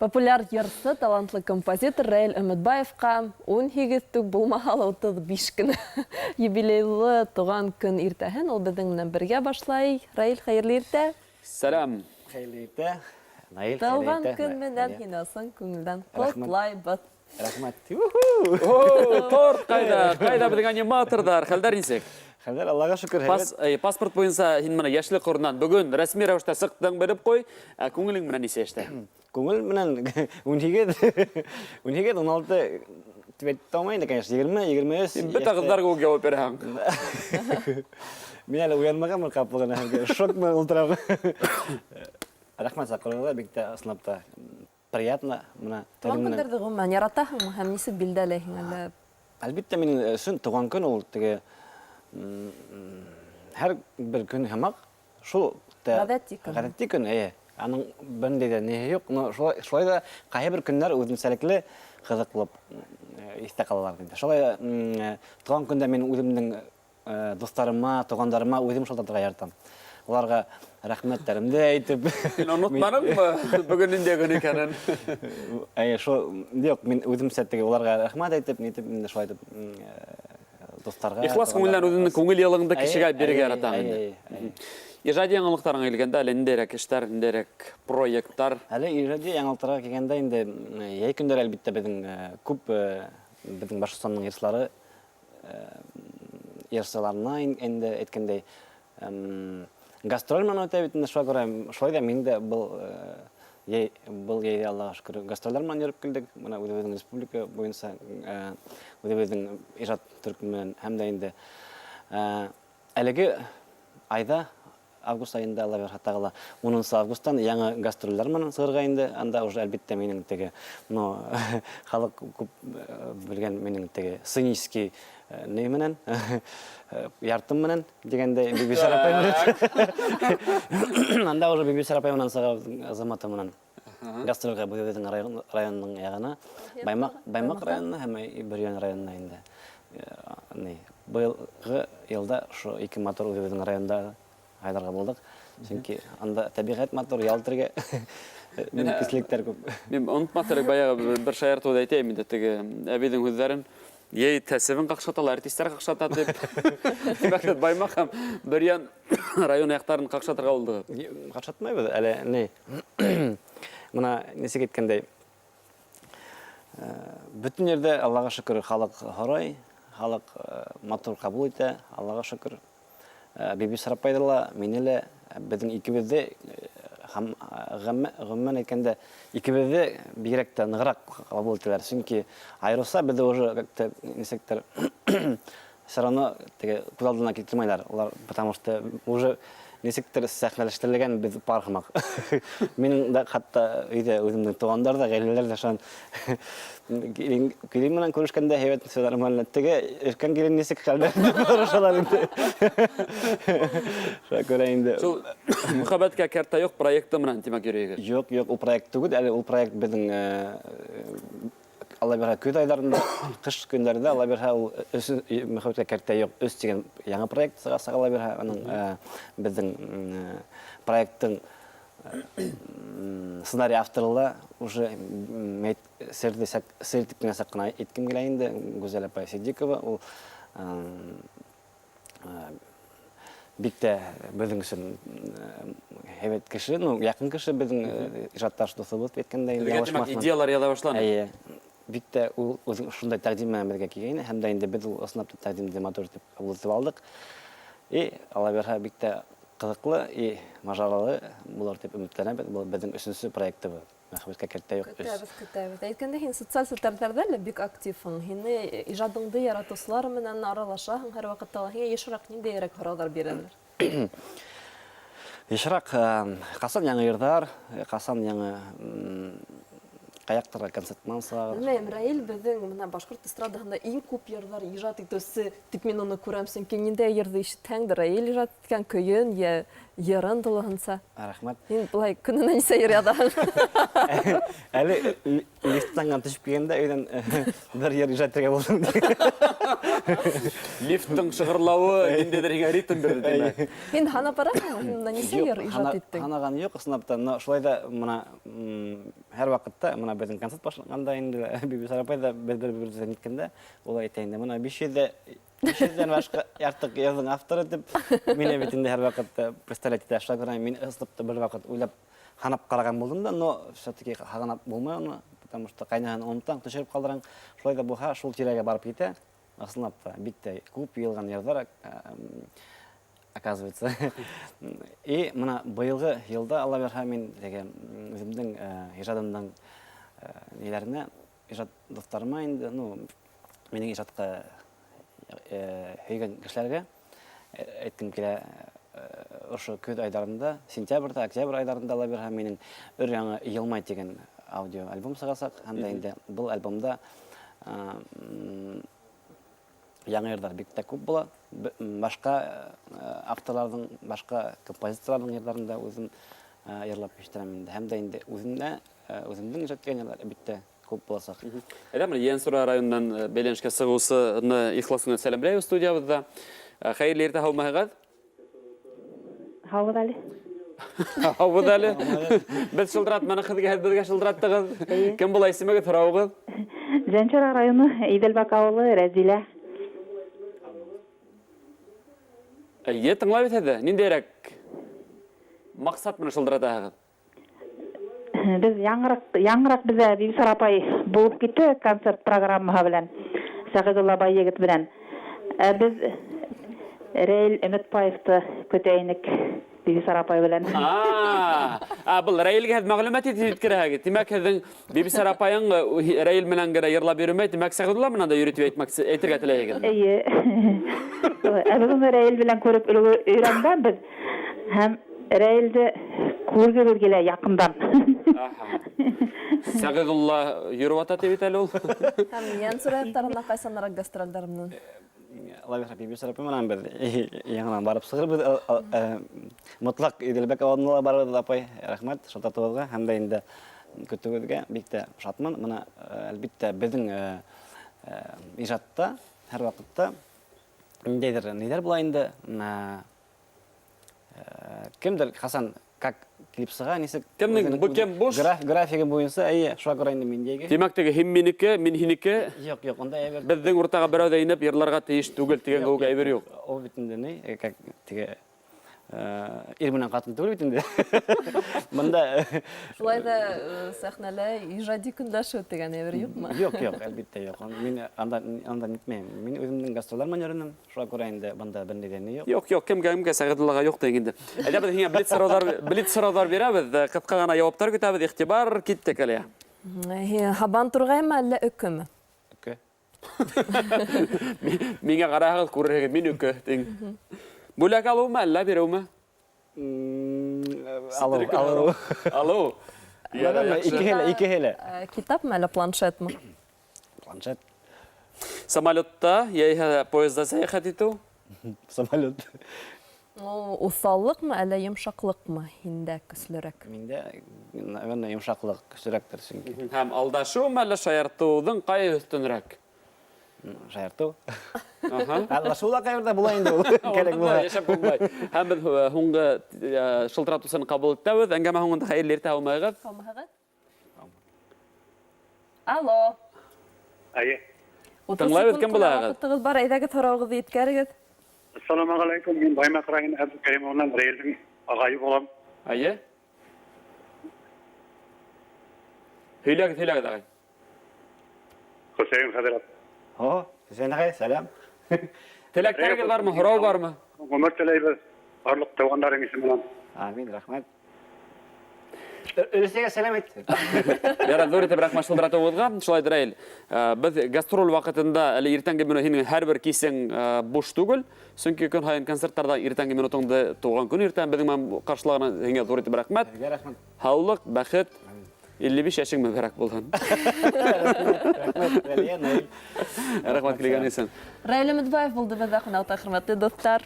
Популяр йырсы, талантлы композитор Раил Өметбаевҡа 18 түк булмаһа ла 35 кенә юбилейлы туған көн иртәһен ул беҙҙең менән бергә башлай. Раил, хәйерле иртә. Сәлам. Хәйерле иртә. Наил, Тыуған көн менән һине ысын күңелдән ҡотлайбыҙ. Рәхмәт. О, торт ҡайҙа? Ҡайҙа беҙҙең аниматорҙар? Хәлдәр нисек? Хәлдәр Аллаға шөкөр, һәйбәт. Паспорт буйынса һин менә йәшлек ҡоронан бөгөн рәсми рәүештә сыҡтың, белеп ҡуй. Ә күңелең менән нисә йәштә? Күңел менән 18, 18, 16 дип әйтә алмайым инде, конечно, 20, 23. Һин бөтә ҡыҙҙар кеүек яуап бирәһең. Мин әле уянмағанмын ҡапыл ғына, шок менән ултырам. Рәхмәт саҡырыуығыҙға, бик тә ысынлап та приятно. Мына Туған көндәрҙе ғөмүмән яратаһыңмы һәм нисек билдәләйһең әллә? Әлбиттә, минең өсөн туған көн ул теге һәр бер көн һымаҡ шул ғәҙәти көн. Ғәҙәти көн, эйе. Аның бернинди дә ниһе юк. Но шулай, шулай да ҡайһы бер көннәр үҙенсәлекле ҡыҙыҡ булып иҫтә ҡалалар инде. Шулай да туған көндә мин үҙемдең дуҫтарыма, туғандарыма үҙем шылтыратырға яратам. Уларға рәхмәттәремде әйтеп. Һин онотманыңмы бөгөн ниндәй көн икәнен? Әйе, шул, юк, мин үземсә теге уларға рәхмәт әйтеп, нитеп, инде шулай итеп дуҫтарға. Ихлас күңелдән үзеңнең күңел йылыңды кешегә бирергә яратаң инде. Ижади яңалыҡтарыңа килгәндә, әле ниндәйрәк эштәр, ниндәйрәк проекттар? Әле ижади яңалыҡтарға килгәндә инде, йәй көндәре әлбиттә беҙҙең күп беҙҙең Башҡортостандың йырсылары йырсыларына инде әйткәндәй гастроль менән үтә бит инде, шуңа күрә шулай да мин дә был йәй был йәйҙә Аллаға шөкөр гастрольдәр менән йөрөп килдек. Менә үзебезнең республика буйынса үҙебеҙҙең ижад төркөмө менән һәм дә инде әлеге айҙа Август аенда, Алла бирһә, тағы ла унынсы августтан яңы гастрольләр менән сығырға инде. Анда уже, әлбиттә, минең теге, ну, халык күп белгән минең теге сценический ни менән, яртым менән дигәндәй, Бибисара апай менән. Анда уже Бибисара апай менән сығабыҙ, Азаматы менән. Гастрольгә беҙҙең район, районның яғына, Баймак, Баймак районына һәм Бөрйән районына инде. Ни, быйылгы йылда шул ике матур үҙебеҙҙең районда һайларға булдыҡ. Сөнки анда тәбиғәт матур, ял итергә мөмкинселектәр күп. Мин онотмаҫ элек баяғы бер шаяртыуҙы әйтәйем инде, теге әбейҙең һүҙҙәрен. Ей, тәсебен ҡаҡшаталар, артистар ҡаҡшата дип. Тимәк, Баймаҡ һәм Бөрйән район яҡтарын ҡаҡшатырға булдығыҙ. Ҡаҡшатмайбыҙ әле, ни. Мына нисек әйткәндәй, бөтөн ерҙә, Аллаға шөкөр, халыҡ һорай, халыҡ матур ҡабул итә, Аллаға шөкөр. Бибисара апайды ла, мине лә, беҙҙең икебеҙҙе һәм ғөмүмән әйткәндә, икебеҙҙе бигерәк тә нығыраҡ ҡабул итәләр. Сөнки айырыуса беҙҙе уже как-то нисектер все равно теге күҙ алдына килтермәйләр. Улар потому что уже нисектер сәхнәләштерелгән беҙ пар һымаҡ. Минең дә хатта өйҙә үҙемдең туғандар ҙа, ғаиләләр ҙә шунан Килен, килен менән күрешкәндә һәйбәт, все нормально. Теге өлкән килен нисек хәлдә дип сорашалар инде. Шуңа күрә инде. Шул Мөхәббәткә кәртә юк проекты менән тимәк йөрөйһегеҙ. Юк, юк, ул проект түгел, әле ул проект безнең Алла бирһә көҙ айларында, кыш көннәрендә Алла бирһә ул өс Мөхәббәткә кәртә юк өс дигән яңа проект сығасаҡ Алла бирһә, аның безнең проекттың сценарий авторы ла уже серҙе сер итеп кенә саҡ ҡына әйткем килә инде, Гүзәл апай Ситдиҡова ул бик тә беҙҙең өсөн һәйбәт кеше, ну, яҡын кеше беҙҙең ижадташ дуҫыбыҙ әйткәндәй. Һеҙгә, тимәк, идеялар яҙа башланы? Эйе. Бик тә ул үҙенең шундай тәҡдим менән беҙгә килгәйне, һәм дә инде беҙ ул ысынлап та тәҡдимде матур итеп ҡабул итеп алдыҡ. И Алла бирһә, бик тә ҡыҙыҡлы и мажаралы булыр тип өмөтләнәбеҙ. Был беҙҙең өсөнсө проектыбыҙ. Мәхәббәткә кәртә юҡ өс. Көтәбеҙ, көтәбеҙ. Әйткәндәй, һин социаль селтәрҙәрҙә лә бик активһың. Һине ижадыңды яратыусылар менән аралашаһың һәрваҡытта ла. Һиңә йышыраҡ ниндәйерәк һорауҙар бирәләр? Йышыраҡ ҡасан яңы йырҙар, ҡасан яңы ҡаяҡтарға концерт менән сығабыҙ. Белмәйем, Раил беҙҙең бына башҡорт эстрадаһында иң күп йырҙар ижад итеүсе тип мин уны күрәм, сөнки ниндәй йырҙы ишетһәң дә, Раил ижад иткән көйөн йә йырын тулыһынса. Рәхмәт. Һин былай көнөнә нисә йыр яҙаһың? Әле лист Ҡасан ғына төшөп килгәндә өйҙән бер йыр ижад итергә булдым. Лифттың шығырлауы ниндәйҙер һиңә ритм бирҙе, тимәк. Һин һанап бараһыңмы? Һин бына нисә йыр ижад иттең? Һанаған юҡ, ысынлап та, но шулай ҙа бына һәр ваҡытта бына беҙҙең концерт башланғанда инде Бибисара апай ҙа беҙ бер-беребеҙҙе ниткәндә, ул әйтә инде, бына 500 дә 500-дән башҡа артыҡ йырҙың авторы тип мине бит инде һәр ваҡыт представлять итә. Шуға күрә мин ысынлап та бер ваҡыт уйлап һанап ҡараған булдым да, но все-таки һанап булмай уны, потому что ҡайныһын онотаң, төшөрөп ҡалдыраң. Шулай ҙа булһа, шул тирәгә барып етә. Ысынлап та, бик тә күп йыйылған йырҙар, оказывается. И бына быйылғы йылда, Алла бирһә, мин теге үҙемдең ижадымдың ниләренә, ижад дуҫтарыма инде, ну, минең ижадҡа һөйгән кешеләргә әйткем килә, ошо көҙ айҙарында, сентябрҙә, октябрь айҙарында, Алла бирһә, минең өр яңы «Йылмай» тигән аудио альбом сығасаҡ. Һәм дә инде был альбомда яңы йырҙар бик тә күп була. Башҡа авторларҙың, башҡа композиторҙарҙың йырҙарын да үҙем йырлап ишеттерәм инде. Һәм дә инде үҙемдә үҙемдең ижад иткән йырҙар, әлбиттә, күп буласаҡ. Әйҙә, бына Ейәнсура районынан бәйләнешкә сығыусыны ихлас күңелдән сәләмләйбеҙ студиябыҙҙа. Хәйерле иртә, һаумыһығыҙ? Һаубыҙ әле. Һаубыҙ әле. Беҙ шылтыратманыҡ һеҙгә, һеҙ беҙгә шылтыраттығыҙ. Кем була, исемегеҙ, һорауығыҙ? Зәнчура районы, Иҙелбәк ауылы, Рәзилә. Эйе, тыңлайбыҙ һеҙҙе. Ниндәйерәк маҡсат менән шылтыратаһығыҙ? Беҙ яңыраҡ беҙҙә Бибисара апай булып китте концерт программаһы белән, Сәғиҙулла Байегет белән. Ә беҙ Рәйл Өмөтбаевты көтә инек Бибисара апай белән. А, был Рәйлгә һеҙ мәғлүмәт еткерәһегеҙ. Тимәк, һеҙҙең Бибисара апайың Рәйл менән генә йырлап йөрөмәй, тимәк, Сәғиҙулла менән дә йөрөй тип әйтергә теләйһегеҙ. Эйе. Ә беҙ уны Рәйл белән күреп өйрәнгәнбеҙ. Һәм Рәйлде күргебеҙ килә яҡындан. Сәғиҙулла йөрөп ята тип бит әле ул. Һәм Ейәнсура яҡтарына ҡайсаныраҡ гастролдәр менән? Алла бирһә, Бибисара апай менән беҙ яңынан барып сығырбыҙ. Мотлаҡ Иҙелбәк ауылына ла барырбыҙ, апай. Рәхмәт шылтыратыуығыҙға һәм дә инде көтөүегеҙгә бик тә шатмын. Бына, әлбиттә, беҙҙең ижадта һәр ваҡытта ниндәйҙер ниҙәр була инде. Кемдер ҡасан как килеп сыға, нисек Кемдең үҙенең бу кем буш? Графигы буйынса, эйе, шуға күрә инде мин йәге. Тимәк, теге һин минеке, мин һинеке. Юҡ, юҡ, ундай әйбер. Беҙҙең уртаға берәү ҙә инеп йырларға тейеш түгел тигән Юҡ, кеүек әйбер юҡ. Ул бит инде ни, как теге ир менән ҡатын түгел бит инде. Бында Шулай ҙа сәхнәлә ижади көнләшеү тигән әйбер юҡмы? Юҡ, юҡ, әлбиттә юҡ. Мин анда нитмәйем. Мин үҙемдең гастролдәр менән йөрөнөм. Шуға күрә инде бында бер ни ҙә ни юҡ. Юҡ, юҡ, кемгә, кемгә Сәғиҙуллаға юҡ тиң инде. Әйҙә, беҙ һиңә блиц һорауҙар бирәбеҙ. Ҡыҫҡа ғына яуаптар көтәбеҙ. Иғтибар, киттек әле. Һабан турғаймы әллә өкөмө? Өкө. Миңә ҡараһығыҙ, күрерһегеҙ, мин өкө тиң. Бүләк алыумы әллә биреүме? Алыу, алыу. Алыу. Икеһе лә, икеһе лә. Китапмы әллә планшетмы? Планшет. Самолетта, йәиһә поездда сәйәхәт итеү? Самолет. Ну, уҫаллыҡмы әллә йомшаҡлыҡмы һиндә көслөрәк? Миндә, наверное, йомшаҡлыҡ көслөрәктер сөнки. Һәм алдашыумы әллә шаяртыуҙың ҡайһы өҫтөнөрәк? Шаяртыу. Алдашыу ҙа ҡайберҙә була инде ул. Кәрәк була. Йәшәп булмай. Һәм беҙ һуңғы шылтыратыусыны ҡабул итәбеҙ. Әңгәмә һуңында хәйерле иртә, һаумыһығыҙ. Һаумыһығыҙ. Алло. Әйе. Утыҙ Тыңлайбыҙ, секунд кем ҡына булаһығыҙ? ваҡытығыҙ бар, әйҙәгеҙ һорауығыҙҙы еткәрегеҙ. Ассаламу алейкум, мин Баймаҡ районы Әбдүкәримовнан Рәйлдең ағайы булам. Әйе. Һөйләгеҙ, һөйләгеҙ, ағай. Хөсәйен хәҙрәт. О, Хөсәйен ағай, сәләм. Теләктәрегеҙ бармы, һорау бармы? Ғүмер теләйбеҙ, барлыҡ туғандарың исеменән. Амин, рәхмәт. Өлөсәгә сәләм әйт. Ярар, ҙур итеп рәхмәт шылтыратыуығыҙға. Шулай Рәйл, беҙ гастроль ваҡытында әле иртәнге минут һинең һәр бер кисең буш түгел, сөнки көн һайын концерттарҙа иртәнге минутыңды тыуған көн иртән беҙҙең менән ҡаршылағына һиңә ҙур итеп рәхмәт. Һеҙгә рәхмәт. Һаулыҡ, бәхет, 55 йәшең мөбәрәк булһын. Рәхмәт, Рәлиә, Наил. Рәхмәт килгән өсөн. Рәйл Өмөтбаев булды беҙҙә ҡунаҡта, хөрмәтле дуҫтар.